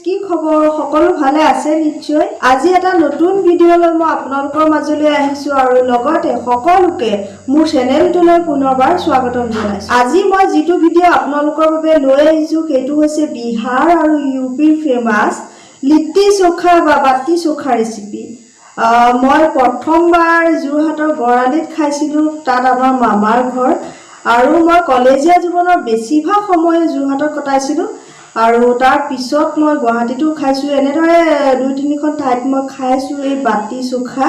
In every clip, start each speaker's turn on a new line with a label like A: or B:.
A: কি খবৰ? সকলো ভালে আছে নিশ্চয়। আজি এটা নতুন ভিডিঅ' লৈ মই আপোনালোকৰ মাজলৈ আহিছোঁ আৰু লগতে সকলোকে মোৰ চেনেলটোলৈ পুনৰবাৰ স্বাগতম জনাইছোঁ। আজি মই যিটো ভিডিঅ' আপোনালোকৰ বাবে লৈ আহিছোঁ, সেইটো হৈছে বিহাৰ আৰু ইউ পিৰ ফেমাছ লিট্টি চোখা বা বাটি চোখা ৰেচিপি। মই প্ৰথমবাৰ যোৰহাটৰ গড়আলিত খাইছিলোঁ। তাত আমাৰ মামাৰ ঘৰ আৰু মই কলেজীয়া জীৱনৰ বেছিভাগ সময় যোৰহাটত কটাইছিলোঁ আৰু তাৰ পিছত মই গুৱাহাটীতো খাইছোঁ। এনেদৰে দুই তিনিখন ঠাইত মই খাইছোঁ এই বাটি চোখা।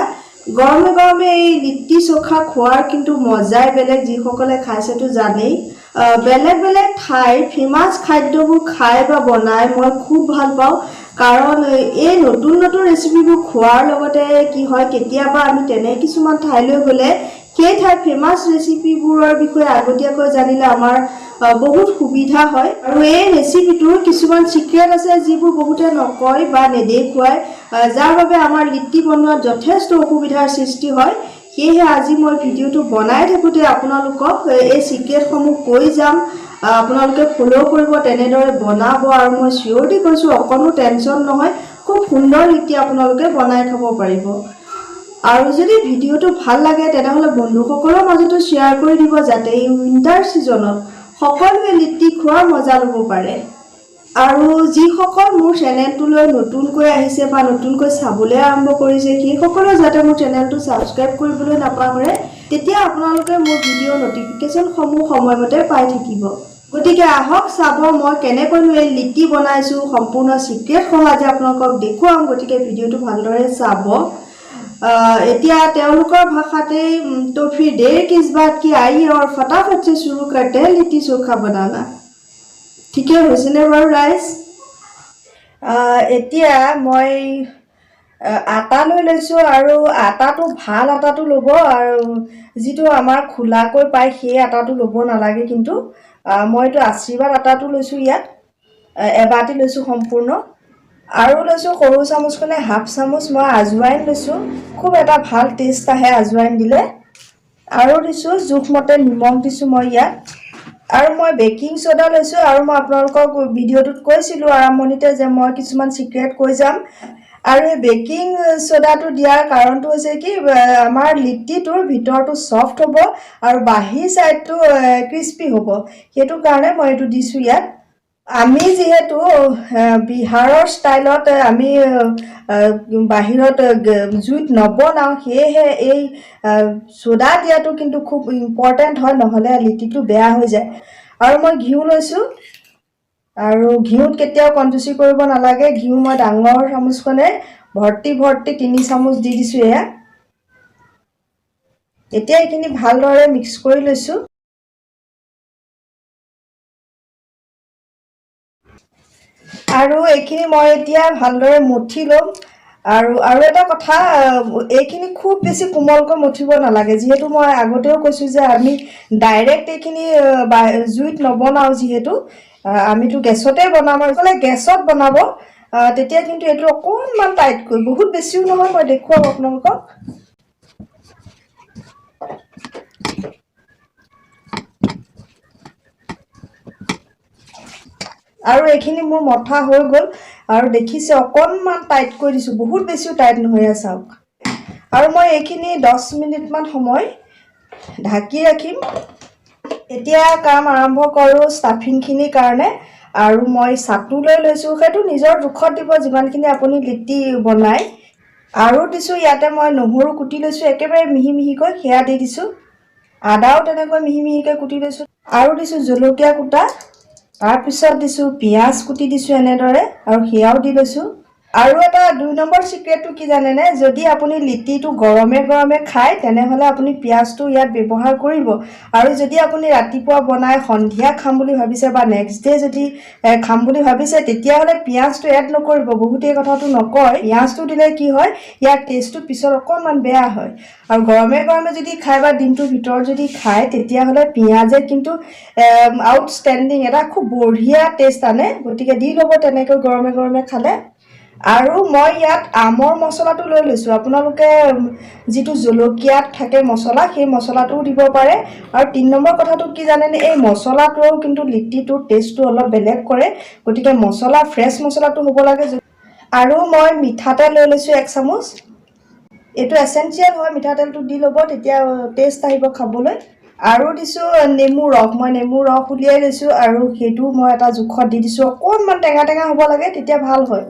A: গৰমে গৰমে এই লিট্টি চোখা খোৱাৰ কিন্তু মজাই বেলেগ, যিসকলে খাইছেতো জানেই। বেলেগ বেলেগ ঠাইৰ ফেমাছ খাদ্যবোৰ খাই বা বনাই মই খুব ভাল পাওঁ, কাৰণ এই নতুন নতুন ৰেচিপিবোৰ খোৱাৰ লগতে কি হয়, কেতিয়াবা আমি তেনে কিছুমান ঠাইলৈ গ'লে সেই ঠাইৰ ফেমাছ ৰেচিপিবোৰৰ বিষয়ে আগতীয়াকৈ জানিলে আমাৰ বহুত সুবিধা হয়। আৰু এই ৰেচিপিটোৰ কিছুমান চিক্ৰেট আছে, যিবোৰ বহুতে নকয় বা নেদেখুৱায়, যাৰ বাবে আমাৰ লিট্টি বনোৱাত যথেষ্ট অসুবিধাৰ সৃষ্টি হয়। সেয়েহে আজি মই ভিডিঅ'টো বনাই থাকোঁতে আপোনালোকক এই চিক্ৰেটসমূহ কৈ যাম। আপোনালোকে ফ'ল' কৰিব, তেনেদৰে বনাব আৰু মই চিয়'ৰটি কৈছোঁ, অকণো টেনশ্যন নহয়, খুব সুন্দৰ লিট্টি আপোনালোকে বনাই খাব পাৰিব। আৰু যদি ভিডিঅ'টো ভাল লাগে, তেনেহ'লে বন্ধুসকলৰ মাজতো শ্বেয়াৰ কৰি দিব, যাতে এই উইণ্টাৰ ছিজনত সকলোৱে লিট্টি খোৱাৰ মজা ল'ব পাৰে। আৰু যিসকল মোৰ চেনেলটোলৈ নতুনকৈ আহিছে বা নতুনকৈ চাবলৈ আৰম্ভ কৰিছে, সেইসকলেও যাতে মোৰ চেনেলটো ছাবস্ক্ৰাইব কৰিবলৈ নাপাহৰে। তেতিয়া আপোনালোকে মোৰ ভিডিঅ' ন'টিফিকেশ্যনসমূহ সময়মতে পাই থাকিব। গতিকে আহক চাব, মই কেনেকৈনো এই লিট্টি বনাইছোঁ, সম্পূৰ্ণ চিক্ৰেটসহ আজি আপোনালোকক দেখুৱাম। গতিকে ভিডিঅ'টো ভালদৰে চাব। এতিয়া তেওঁলোকৰ ভাষাতেই, "तो फिर देर किस बात की, आइए और फटाफट से शुरू करते हैं लिट्टी चोखा बनाना।" ঠিকেই হৈছেনে বাৰু ৰাইজ? এতিয়া মই আটা লৈ লৈছোঁ আৰু আটাটো ভাল আটাটো ল'ব আৰু যিটো আমাৰ খোলাকৈ পায়, সেই আটাটো ল'ব নালাগে কিন্তু। মই এইটো আশীৰ্বাদ আটাটো লৈছোঁ ইয়াত, এবাটি লৈছোঁ সম্পূৰ্ণ। আৰু লৈছোঁ সৰু চামুচখনে হাফ চামুচ মই আজৱাইন লৈছোঁ। খুব এটা ভাল টেষ্ট আহে আজৱাইন দিলে। আৰু দিছোঁ জোখমতে নিমখ দিছোঁ মই ইয়াত আৰু মই বেকিং চ'ডা লৈছোঁ। আৰু মই আপোনালোকক ভিডিঅ'টোত কৈছিলোঁ আৰম্ভণিতে যে মই কিছুমান চিক্ৰেট কৈ যাম। আৰু এই বেকিং চ'ডাটো দিয়াৰ কাৰণটো হৈছে কি, আমাৰ লিট্টিটোৰ ভিতৰটো ছফ্ট হ'ব আৰু বাহিৰ ছাইডটো ক্ৰিস্পি হ'ব। সেইটো কাৰণে মই এইটো দিছোঁ ইয়াত। আমি যিহেতু বিহাৰৰ ষ্টাইলত আমি বাহিৰত জুইত নবনাওঁ, সেয়েহে এই চ'ডা দিয়াটো কিন্তু খুব ইম্পৰ্টেণ্ট হয়, নহ'লে লিট্টিটো বেয়া হৈ যায়। আৰু মই ঘিউ লৈছোঁ আৰু ঘিউত কেতিয়াও কঞ্জুচি কৰিব নালাগে। ঘিউ মই ডাঙৰ চামুচখনে ভৰ্তি ভৰ্তি 3 চামুচ দি দিছোঁ এয়া। এতিয়া এইখিনি ভালদৰে মিক্স কৰি লৈছোঁ। আৰু এইখিনি মই এতিয়া ভালদৰে মঠি ল'ম। আৰু এটা কথা, এইখিনি খুব বেছি কোমলকৈ মঠিব নালাগে। যিহেতু মই আগতেও কৈছোঁ যে আমি ডাইৰেক্ট এইখিনি জুইত নবনাওঁ, যিহেতু আমিতো গেছতে বনাম। আৰু ক'লে গেছত বনাব, তেতিয়া কিন্তু এইটো অকণমান টাইটকৈ, বহুত বেছিও নহয়, মই দেখুৱাম আপোনালোকক। আৰু এইখিনি মোৰ মথা হৈ গ'ল আৰু দেখিছে, অকণমান টাইট কৰি দিছোঁ, বহুত বেছিও টাইট নহয়, এয়া চাওক। আৰু মই এইখিনি 10 মিনিটমান সময় ঢাকি ৰাখিম। এতিয়া কাম আৰম্ভ কৰোঁ ষ্টাফিংখিনিৰ কাৰণে। আৰু মই চাটু লৈ লৈছোঁ, সেইটো নিজৰ জোখত দিব, যিমানখিনি আপুনি লিট্টি বনায়। আৰু দিছোঁ ইয়াতে মই নহৰু কুটি লৈছোঁ একেবাৰে মিহি মিহিকৈ, সেয়া দি দিছোঁ। আদাও তেনেকৈ মিহি মিহিকৈ কুটি লৈছোঁ। আৰু দিছোঁ জলকীয়া কুটা। তাৰপিছত দিছোঁ পিঁয়াজ কুটি দিছোঁ এনেদৰে আৰু সেয়াও দি লৈছোঁ। আৰু এটা 2 নম্বৰ চিক্ৰেটটো কি জানেনে? যদি আপুনি লিট্টিটো গৰমে গৰমে খায়, তেনেহ'লে আপুনি পিঁয়াজটো ইয়াত ব্যৱহাৰ কৰিব। আৰু যদি আপুনি ৰাতিপুৱা বনাই সন্ধিয়া খাম বুলি ভাবিছে বা নেক্সট ডে যদি খাম বুলি ভাবিছে, তেতিয়াহ'লে পিঁয়াজটো এড নকৰিব। বহুতে এই কথাটো নকয়। পিঁয়াজটো দিলে কি হয়, ইয়াৰ টেষ্টটো পিছত অকণমান বেয়া হয়। আৰু গৰমে গৰমে যদি খায় বা দিনটোৰ ভিতৰত যদি খায়, তেতিয়াহ'লে পিঁয়াজে কিন্তু আউটষ্টেণ্ডিং এটা খুব বঢ়িয়া টেষ্ট আনে। গতিকে দি ল'ব তেনেকৈ গৰমে গৰমে খালে। আৰু মই ইয়াত আমৰ মছলাটো লৈ লৈছোঁ। আপোনালোকে যিটো জলকীয়াত থাকে মছলা, সেই মছলাটোও দিব পাৰে। আৰু 3 নম্বৰ কথাটো কি জানেনে? এই মছলাটোৱেও কিন্তু লিট্টিটোৰ টেষ্টটো অলপ বেলেগ কৰে। গতিকে মছলা, ফ্ৰেছ মছলাটো হ'ব লাগে। আৰু মই মিঠাতেল লৈ লৈছোঁ 1 চামুচ। এইটো এচেঞ্চিয়েল হয়, মিঠাতেলটো দি ল'ব, তেতিয়া টেষ্ট আহিব খাবলৈ। আৰু দিছোঁ নেমু ৰস। মই নেমু ৰস উলিয়াই লৈছোঁ আৰু সেইটো মই এটা জোখত দি দিছোঁ। অকণমান টেঙা টেঙা হ'ব লাগে, তেতিয়া ভাল হয়।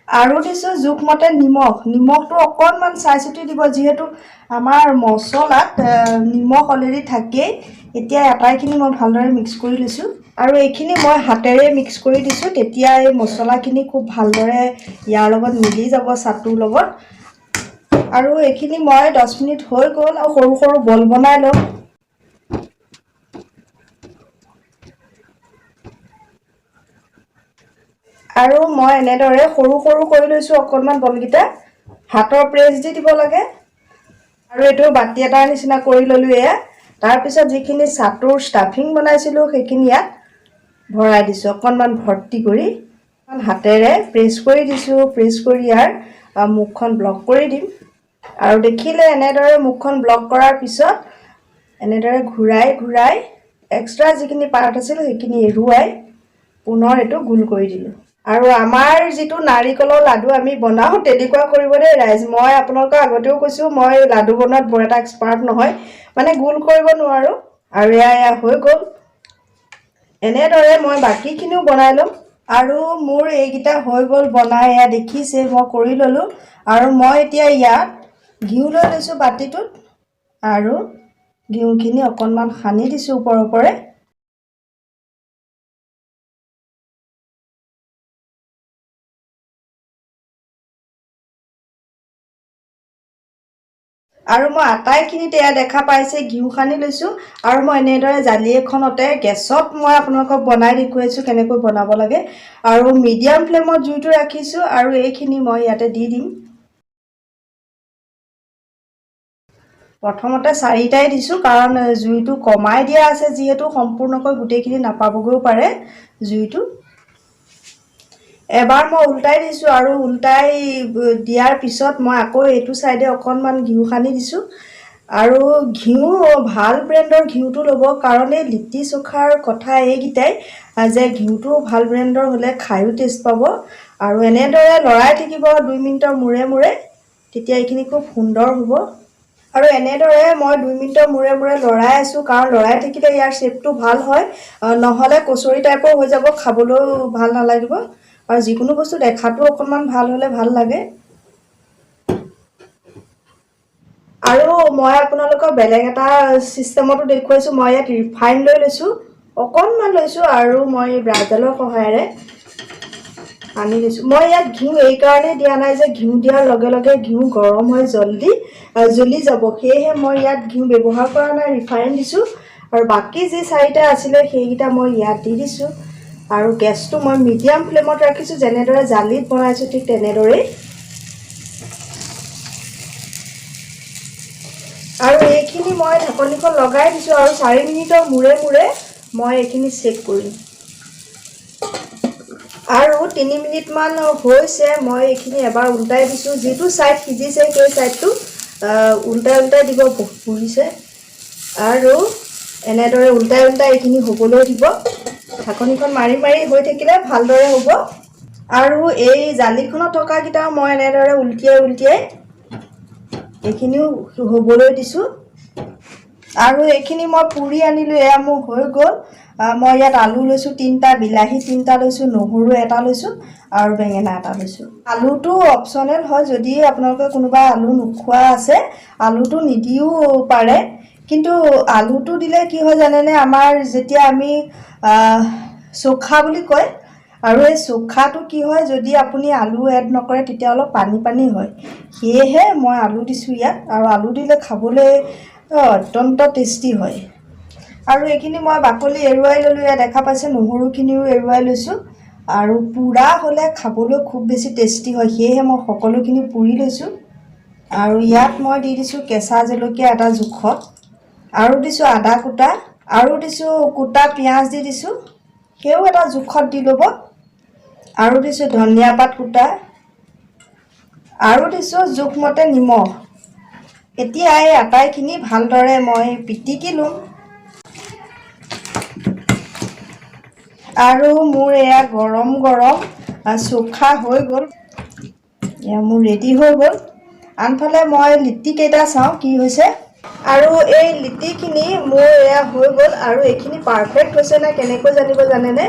A: আৰু দিছোঁ জোখমতে নিমখ। নিমখটো অকণমান চাই চিতি দিব, যিহেতু আমাৰ মছলাত নিমখ অলৰেডি থাকেই। এতিয়া আটাইখিনি মই ভালদৰে মিক্স কৰি লৈছোঁ আৰু এইখিনি মই হাতেৰে মিক্স কৰি দিছোঁ। তেতিয়া এই মছলাখিনি খুব ভালদৰে ইয়াৰ লগত মিলি যাব, চাটুৰ লগত। আৰু এইখিনি মই 10 মিনিট হৈ গ'ল আৰু সৰু সৰু বল বনাই ল'ম। আৰু মই এনেদৰে সৰু সৰু কৰি লৈছোঁ অকণমান বলকেইটা। হাতৰ প্ৰেছ দি দিব লাগে। আৰু এইটো বাতি এটাৰ নিচিনা কৰি ল'লোঁ এয়া। তাৰপিছত যিখিনি চাটুৰ ষ্টাফিং বনাইছিলোঁ, সেইখিনি ইয়াত ভৰাই দিছোঁ অকণমান ভৰ্তি কৰি। হাতেৰে প্ৰেছ কৰি দিছোঁ। প্ৰেছ কৰি ইয়াৰ মুখখন ব্লক কৰি দিম। আৰু দেখিলে, এনেদৰে মুখখন ব্লক কৰাৰ পিছত এনেদৰে ঘূৰাই ঘূৰাই এক্সট্ৰা যিখিনি পাৰ্ট আছিল, সেইখিনি এৰুৱাই পুনৰ এইটো গোল কৰি দিলোঁ। আৰু আমাৰ যিটো নাৰিকলৰ লাডু আমি বনাওঁ, তেনেকুৱা কৰিব দেই ৰাইজ। মই আপোনালোকক আগতেও কৈছোঁ, মই লাডু বনোৱাত বৰ এটা এক্সপাৰ্ট নহয়, মানে গোল কৰিব নোৱাৰোঁ। আৰু এয়া এয়া হৈ গ'ল। এনেদৰে মই বাকীখিনিও বনাই ল'ম। আৰু মোৰ এইকেইটা হৈ গ'ল বনাই। এয়া দেখিছে, মই কৰি ল'লোঁ। আৰু মই এতিয়া ইয়াত ঘিউ লৈ লৈছোঁ বাতিটোত আৰু ঘিউখিনি অকণমান সানি দিছোঁ ওপৰে ওপৰে। আৰু মই আটাইখিনিত, এয়া দেখা পাইছে, ঘিউ সানি লৈছোঁ। আৰু মই এনেদৰে জালি এখনতে গেছত মই আপোনালোকক বনাই দেখুৱাইছোঁ কেনেকৈ বনাব লাগে। আৰু মিডিয়াম ফ্লেমত জুইটো ৰাখিছোঁ আৰু এইখিনি মই ইয়াতে দি দিম। প্ৰথমতে চাৰিটাই দিছোঁ, কাৰণ জুইটো কমাই দিয়া আছে যিহেতু সম্পূৰ্ণকৈ গোটেইখিনি নাপাবগৈও পাৰে জুইটো। এবাৰ মই উল্টাই দিছোঁ আৰু উল্টাই দিয়াৰ পিছত মই আকৌ এইটো ছাইডে অকণমান ঘিউ সানি দিছোঁ। আৰু ঘিউ ভাল ব্ৰেণ্ডৰ ঘিউটো ল'ব, কাৰণ এই লিট্টি চোখাৰ কথা এইকেইটাই যে ঘিউটো ভাল ব্ৰেণ্ডৰ হ'লে খায়ো টেষ্ট পাব। আৰু এনেদৰে লৰাই থাকিব 2 মিনিটৰ মূৰে মূৰে, তেতিয়া এইখিনি খুব সুন্দৰ হ'ব। আৰু এনেদৰে মই 2 মিনিটৰ মূৰে মূৰে লৰাই আছোঁ, কাৰণ লৰাই থাকিলে ইয়াৰ শ্বেপটো ভাল হয়, নহ'লে কচৰি টাইপৰ হৈ যাব, খাবলৈও ভাল নালাগিব। আৰু যিকোনো বস্তু দেখাটো অকণমান ভাল হ'লে ভাল লাগে। আৰু মই আপোনালোকক বেলেগ এটা ছিষ্টেমতো দেখুৱাইছোঁ। মই ইয়াত ৰিফাইন লৈ লৈছোঁ, অকণমান লৈছোঁ আৰু মই ব্ৰাছডালৰ সহায়েৰে আনি লৈছোঁ। মই ইয়াত ঘিউ এইকাৰণেই দিয়া নাই যে ঘিউ দিয়াৰ লগে লগে ঘিউ গৰম হৈ জল্দি জ্বলি যাব। সেয়েহে মই ইয়াত ঘিউ ব্যৱহাৰ কৰা নাই, ৰিফাইন দিছোঁ। আৰু বাকী যি চাৰিটা আছিলে, সেইকেইটা মই ইয়াত দি দিছোঁ। আৰু গেছটো মই মিডিয়াম ফ্লেমত ৰাখিছোঁ, যেনেদৰে জালিত বনাইছোঁ ঠিক তেনেদৰেই। আৰু এইখিনি মই ঢাকনিখন লগাই দিছোঁ আৰু 4 মিনিটৰ মূৰে মূৰে মই এইখিনি চেক কৰিম। আৰু 3 মিনিটমান হৈছে, মই এইখিনি এবাৰ উল্টাই দিছোঁ। যিটো ছাইড সিজিছে, সেই ছাইডটো উল্টাই উল্টাই দিব পুৰিছে। আৰু এনেদৰে উল্টাই উল্টাই এইখিনি হ'বলৈ দিব। ঢাকনিখন মাৰি মাৰি হৈ থাকিলে ভালদৰে হ'ব। আৰু এই জালিখনত থকাকেইটাও মই এনেদৰে উলটিয়াই উলটিয়াই এইখিনিও হ'বলৈ দিছোঁ। আৰু এইখিনি মই পুৰি আনিলোঁ, এয়া মোৰ হৈ গ'ল। মই ইয়াত আলু লৈছোঁ তিনিটা, বিলাহী তিনিটা লৈছোঁ, নহৰু এটা লৈছোঁ আৰু বেঙেনা এটা লৈছোঁ। আলুটো অপশ্যনেল হয়, যদি আপোনালোকে কোনোবা আলু নোখোৱা আছে, আলুটো নিদিও পাৰে। কিন্তু আলুটো দিলে কি হয় জানেনে? আমাৰ যেতিয়া আমি চোখা বুলি কয়, আৰু এই চোখাটো কি হয়, যদি আপুনি আলু এড নকৰে তেতিয়া অলপ পানী পানী হয়। সেয়েহে মই আলু দিছোঁ ইয়াত। আৰু আলু দিলে খাবলৈ অত্যন্ত টেষ্টি হয়। আৰু এইখিনি মই বাকলি এৰুৱাই ল'লোঁ, ইয়াত দেখা পাইছে। নহৰুখিনিও এৰুৱাই লৈছোঁ। আৰু পোৰা হ'লে খাবলৈ খুব বেছি টেষ্টি হয়, সেয়েহে মই সকলোখিনি পুৰি লৈছোঁ। আৰু ইয়াত মই দি দিছোঁ কেঁচা জলকীয়া এটা জোখত আৰু দিছোঁ আদা কুটা আৰু দিছোঁ কুটা পিঁয়াজ দি দিছোঁ, সেয়াও এটা জোখত দি ল'ব। আৰু দিছোঁ ধনিয়া পাত কুটা। আৰু দিছোঁ জোখমতে নিমখ। এতিয়া এই আটাইখিনি ভালদৰে মই পিটিকি ল'ম। আৰু মোৰ এয়া গৰম গৰম চোখা হৈ গ'ল। এয়া মোৰ ৰেডি হৈ গ'ল। আনফালে মই লিট্টিকেইটা চাওঁ কি হৈছে। আৰু এই লিট্টিখিনি মোৰ এয়া হৈ গ'ল আৰু এইখিনি পাৰফেক্ট হৈছে নে কেনেকৈ জানিব জানেনে?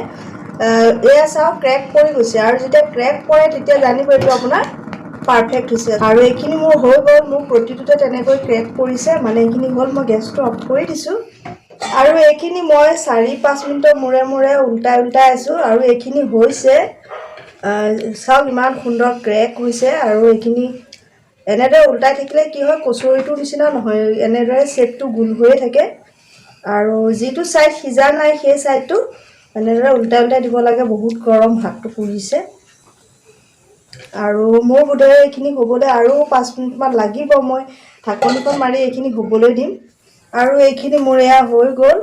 A: এয়া চাওক, ক্ৰেক পৰি গৈছে। আৰু যেতিয়া ক্ৰেক পৰে, তেতিয়া জানিব এইটো আপোনাৰ পাৰফেক্ট হৈছে। আৰু এইখিনি মোৰ হৈ গ'ল। মোৰ প্ৰতিটোতে তেনেকৈ ক্ৰেক পৰিছে, মানে এইখিনি হ'ল। মই গেছটো অফ কৰি দিছোঁ। আৰু এইখিনি মই 4-5 মিনিটৰ মূৰে মূৰে উল্টাই উল্টাই আছোঁ আৰু এইখিনি হৈছে। চাওক, ইমান সুন্দৰ ক্ৰেক হৈছে। আৰু এইখিনি এনেদৰে উল্টাই থাকিলে কি হয়, কচৰিটোৰ নিচিনা নহয়, এনেদৰে শ্বেপটো গোল হৈয়ে থাকে। আৰু যিটো ছাইড সিজা নাই, সেই ছাইডটো এনেদৰে উল্টাই উল্টাই দিব লাগে। বহুত গৰম, হাতটো পুৰিছে। আৰু মোৰ বোধেৰে এইখিনি হ'বলৈ আৰু 5 মিনিটমান লাগিব। মই ঢাকনিখন মাৰি এইখিনি হ'বলৈ দিম। আৰু এইখিনি মোৰ এয়া হৈ গ'ল,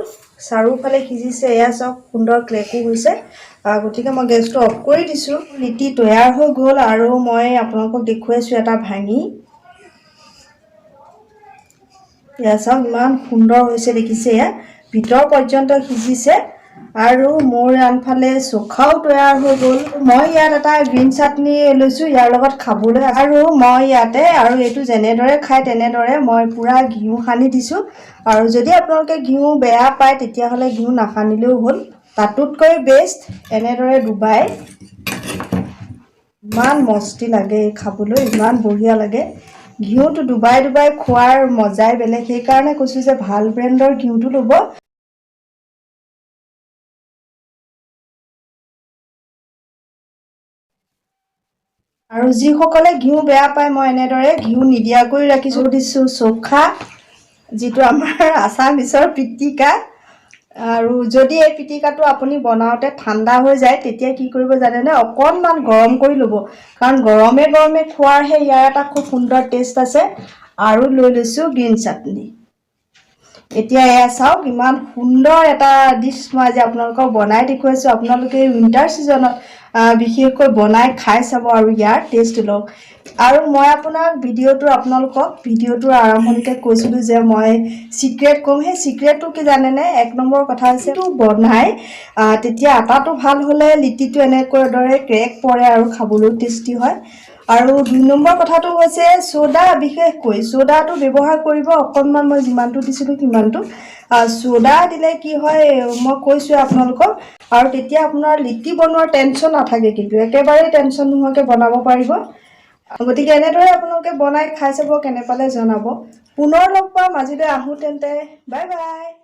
A: চাৰিওফালে সিজিছে। এয়া চাওক, সুন্দৰ ক্ৰেকো হৈছে। গতিকে মই গেছটো অফ কৰি দিছোঁ। লিটি তৈয়াৰ হৈ গ'ল আৰু মই আপোনালোকক দেখুৱাইছোঁ এটা ভাঙি। এয়া চাওক, ইমান সুন্দৰ হৈছে, দেখিছে? এয়া ভিতৰ পৰ্যন্ত সিজিছে। আৰু মোৰ আনফালে চোখাও তৈয়াৰ হৈ গ'ল। মই ইয়াত এটা গ্ৰীণ চাটনি লৈছোঁ ইয়াৰ লগত খাবলৈ। আৰু মই ইয়াতে আৰু এইটো যেনেদৰে খায় তেনেদৰে মই পূৰা ঘিউ সানি দিছোঁ। আৰু যদি আপোনালোকে ঘিউ বেয়া পায়, তেতিয়াহ'লে ঘিউ নাসানিলেও হ'ল। তাতোতকৈ বেষ্ট এনেদৰে ডুবাই ইমান মস্তি লাগে খাবলৈ, ইমান বঢ়িয়া লাগে। ঘিউটো ডুবাই ডুবাই খোৱাৰ মজাই বেলেগ। সেইকাৰণে কৈছোঁ যে ভাল ব্ৰেণ্ডৰ ঘিউটো ল'ব। আৰু যিসকলে ঘিউ বেয়া পায়, মই এনেদৰে ঘিউ নিদিয়াকৈ ৰাখিছোঁ। দিছোঁ চোখা, যিটো আমাৰ আছামিছৰ পিটিকা। আৰু যদি এই পিটিকাটো আপুনি বনাওঁতে ঠাণ্ডা হৈ যায়, তেতিয়া কি কৰিব জানেনে? অকণমান গৰম কৰি ল'ব, কাৰণ গৰমে গৰমে খোৱাৰহে ইয়াৰ এটা খুব সুন্দৰ টেষ্ট আছে। আৰু লৈ লৈছোঁ গ্ৰীণ চাটনি। এতিয়া এয়া চাওক, ইমান সুন্দৰ এটা ডিছ মই আজি আপোনালোকক বনাই দেখুৱাইছোঁ। আপোনালোকে উইণ্টাৰ ছিজনত বিশেষকৈ বনাই খাই চাব আৰু ইয়াৰ টেষ্ট লওক। আৰু মই আপোনালোকক ভিডিঅ'টোৰ আৰম্ভণিতে কৈছিলোঁ যে মই ছিক্ৰেট ক'ম। সেই ছিক্ৰেটটো কি জানেনে? এক নম্বৰ কথা হৈছে, এইটো বনাই তেতিয়া আটাটো ভাল হ'লে লিটিটো এনেকৈ দৰে ক্ৰেক পৰে আৰু খাবলৈও টেষ্টি হয়। আৰু 2 নম্বৰ কথাটো হৈছে চ'ডা। বিশেষকৈ চ'ডাটো ব্যৱহাৰ কৰিব অকণমান, মই যিমানটো দিছিলোঁ সিমানটো। চ'ডা দিলে কি হয় মই কৈছোঁৱে আপোনালোকক। আৰু তেতিয়া আপোনাৰ লিটি বনোৱাৰ টেনশ্যন নাথাকে কিন্তু, একেবাৰেই টেনশ্যন নোহোৱাকৈ বনাব পাৰিব। গতিকে এনেদৰে আপোনালোকে বনাই খাই চাব, কেনে পালে জনাব। পুনৰ লগ পাম, আজিলৈ আহোঁ তেন্তে। Bye bye.